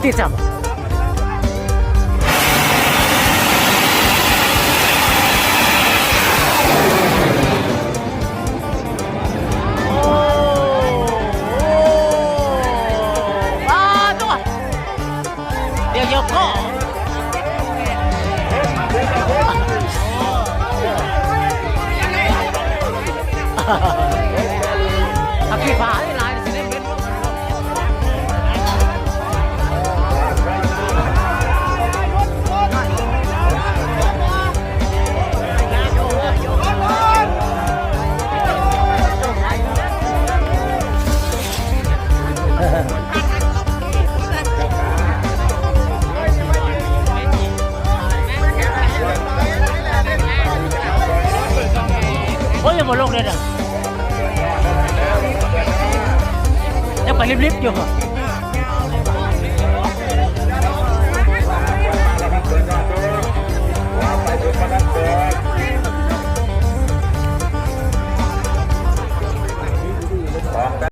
ຕິດຊ້ຳ. ໂອ້ ໂອ້ ປາດໂທ້ ດຽວເຈົ້າກໍ ອາ ຂີ້ຟ້າຫຼາຍ ໂອ້ຍ ຍັງບໍ່ລົງເລີຍນະ ຍັງໄປລິບໆຢູ່.